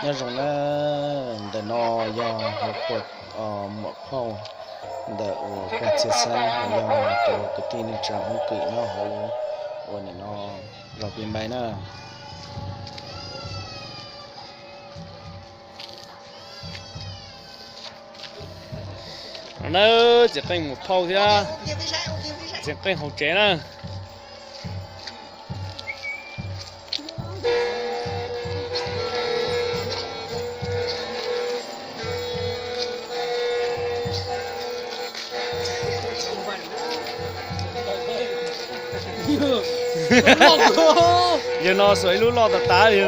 Nyob zoo na, ntawm no yog hauv qhua muam phauj ntawm uas pog Txhiaj Xeeb, yog tus kwv tij neej tsa Hmoob Kwm nyob hauv ua nim no zos Pis Npais na. No na, txiv qeej muam phauj thiab txiv qeej hauv tsev na. Yawg no xuas ib lub loj tas tas li.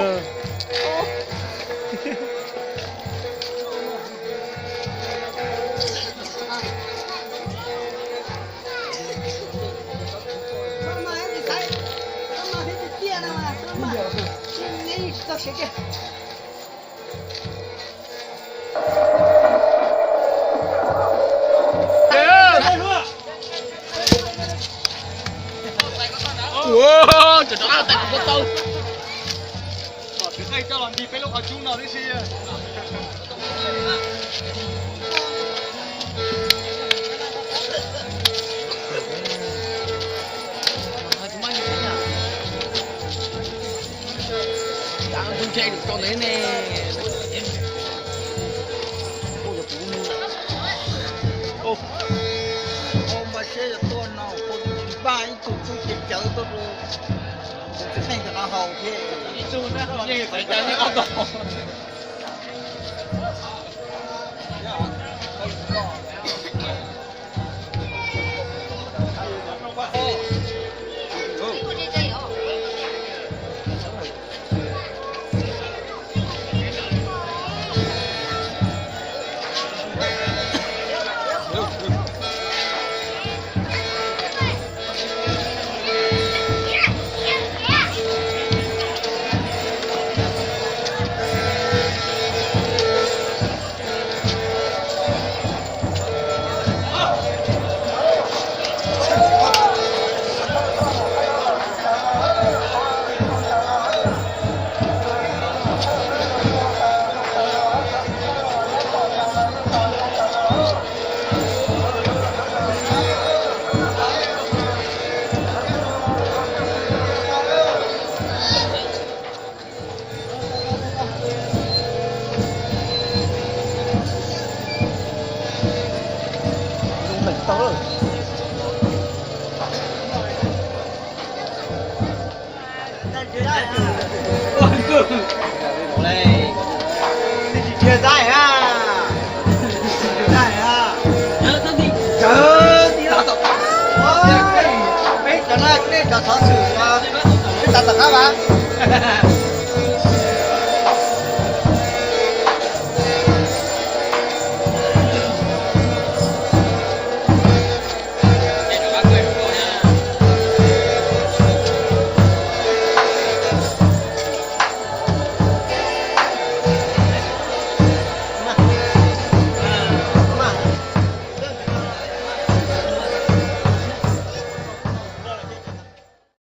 Ua, cov rov qab tais kuv ko tau. Kom txiv qeej coj los nti peb lub qhov cub no tib si. Tus ntshe rau ntawd ne. Npaj siab yog tuaj no, npaj ib tug tub ceev cawv tuaj rau tus txiv qeej ntawm no haus thiab. Peb cov no nej cov thov xwm, peb tas tom qab mas.